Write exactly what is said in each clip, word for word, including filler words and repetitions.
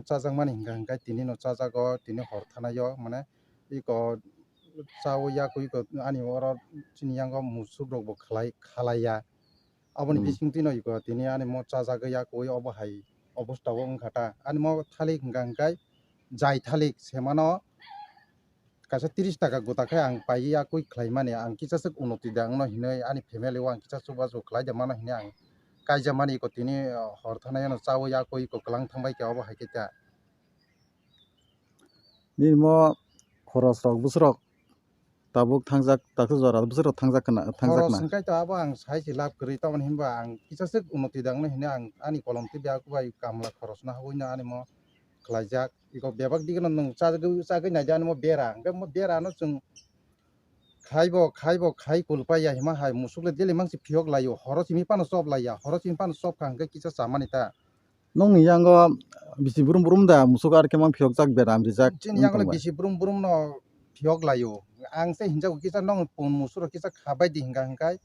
Chajakmani hingka hingkai tini no chajago, tini hor thanaio, mane iko chawi yakwi iko ani oro chini yango musuk rok bo khlai, khalaiya. Aboni Hmm. bisingtwi no iko tini ani mo chajagwi yakwi obo hai obostha o wngkha ta. Ani mo thalik hingka hingkai jai thalik semano kaisa tris taka gota khe ang paiwi yakwi khlaimani, ang kisa swk unoti da wngno hinwi ani family o ang kisa chubachu khlai da mano hinwi ang kaijamani iko tini, uh, hor thanaino chawi yakwi iko kwlang thangbai khe obo hai khe ta. Nini mo khoros rok bwswk rok tabuk thangjak, taksa jora bwswk rok thangjak kana, thangjak Khoros na? Hwnkhe to abo ang sai se lab kwrwi, tamoni hinba ang kisa swk unoti da wngno hinwi ang ani kolom twi biyang bai kamla khorosna hawino ani mo khlaijak. Iko bebak digino nwng chagwi, chagwi naidi ani mo bera. Hwnkhe mo bera no chwng khaibo, khaibo, khai kulpaiya hima hai musuk le daily mangsi phiyok laio. Horo simi phano chop laiya. Horo simi phano chop kha hwnkhe kisa chamani ta. Nokni yango bisi brum brum da musuk ar khe mang phiyokjak bera rijak Chini wng yango le tongbai. Bisi brum brum no phiyok laio. Ang se hinjago kisa nokni pun musuk rok kisa khabai di hinka hinkai.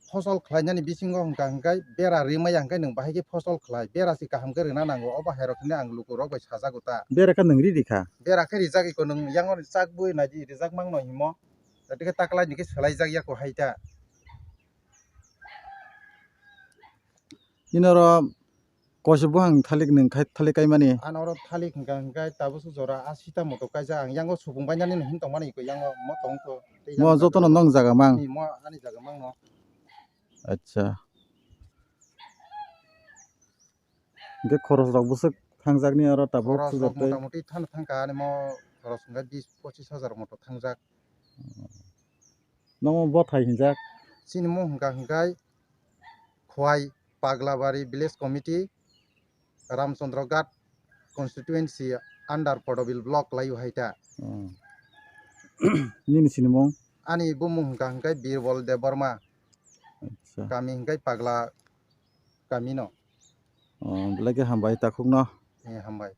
Fosol khlainani bisingo hwnkha hwnkhe bera rimaya hwnkhe nwng bahai khe fosol khlai, bera se kaham khe rwna nango, obo hai rok hinwi ang luku rok bai sajago ta. Bera khe nwng ri rikha? Bera khe rijak iko nwng yango chak bui naidi rijak mangno himo, tei khe taklai ni khe swlai jak yako hai ta. Nini oro Koiso buphang thalik nwng khai, thalik kaimani? Ano oro thalik hwnkha hwnkhe tabuk jora asita moto kaijak ang, yango supung bainani no hin tongmani iko yango mo tong to, tei mo yango jotono jaga nong jaga mang? Ni mo ani jaga mang no. Acha. Hwnkhe khoros rok bwswk thangjak ni oro tabuk? Khoros rok sujak tei motamoti thano thangkha ani mo khoros hwnkhe bis pochis hajar moto thangjak. Nomo bothai hinjak? Chini mung hwnkha hwnkhe Khwai Paglabari Village Committee, Ramchandra Ghat Constituency under Podobil Block laio hai ta. Hmm. Nini sinimung? Ani bumung hwnkha hwnkhe Birbal Debbarma. Acha. Kami hwnkhe Pagla Kami no. Oh, belai khe hambai takhukno. Eh, hambai.